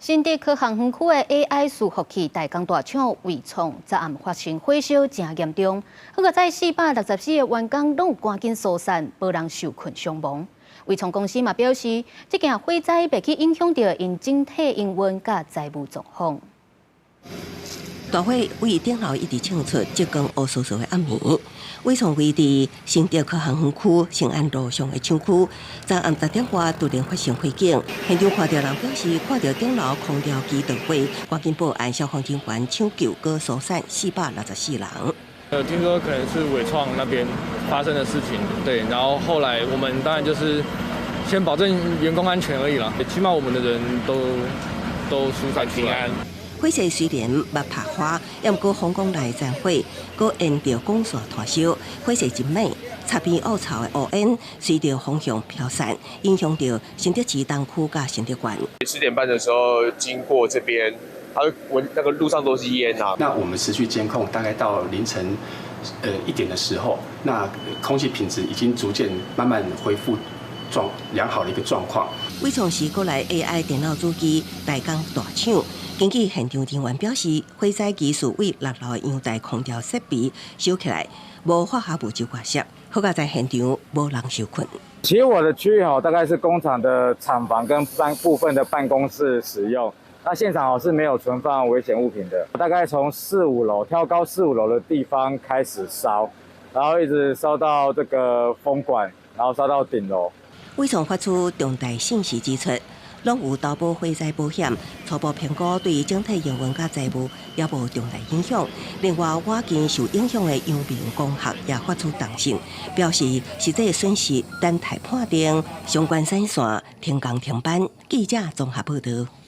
新竹科學園區的 AI 伺服器代工大廠緯創，昨暗發生火燒誠嚴重，好佳哉464個員工攏有趕緊疏散，無人受困傷亡。緯創公司嘛表示，這件火災袂去影響著𪜶整體營運佮財務狀況。大火位頂樓一直衝出積光烏趖趖的暗暝，緯創位佇新竹科學園區成安路上的廠區，昨暗10點外突然發生火警，現場看著人表示看著頂樓空調機著火，趕緊報案，消防人員搶救閣疏散464人。聽說可能是緯創那邊發生的事情，對，然後後來我們當然就是先保證員工安全而已啦，起碼我們的人都疏散平安。火勢雖然捌拍花，毋過風光內殘火，閣沿著管線拖燒，火勢真猛，插邊惡臭的烏煙隨著風向飄散，影響著新竹市東區佮新竹縣。 10點半的時候經過這邊，他聞那個路上都是煙啊。那我們持續監控，大概到凌晨1點的時候，那空氣品質已經逐漸慢慢恢復狀良好的一個狀況。緯創是國內 AI 電腦主機代工大廠。根據現場人員表示，火災其實位六樓的陽台空調設備燒起來，無化學物質外洩，好佳哉現場無人受困。起火的區域吼，大概是工廠的廠房跟部分的辦公室使用。那現場哦是沒有存放危險物品的。大概從四五樓挑高四五樓的地方開始燒，然後一直燒到這個風管，然後燒到頂樓。緯創發出重大信息指出，攏有投保火災保險，初步評估對整體營運佮財務也無重大影響。另外，倚近受影響的陽明光學也發出重訊，表示實際損失等待判定，相關產線停工停班。記者綜合報導。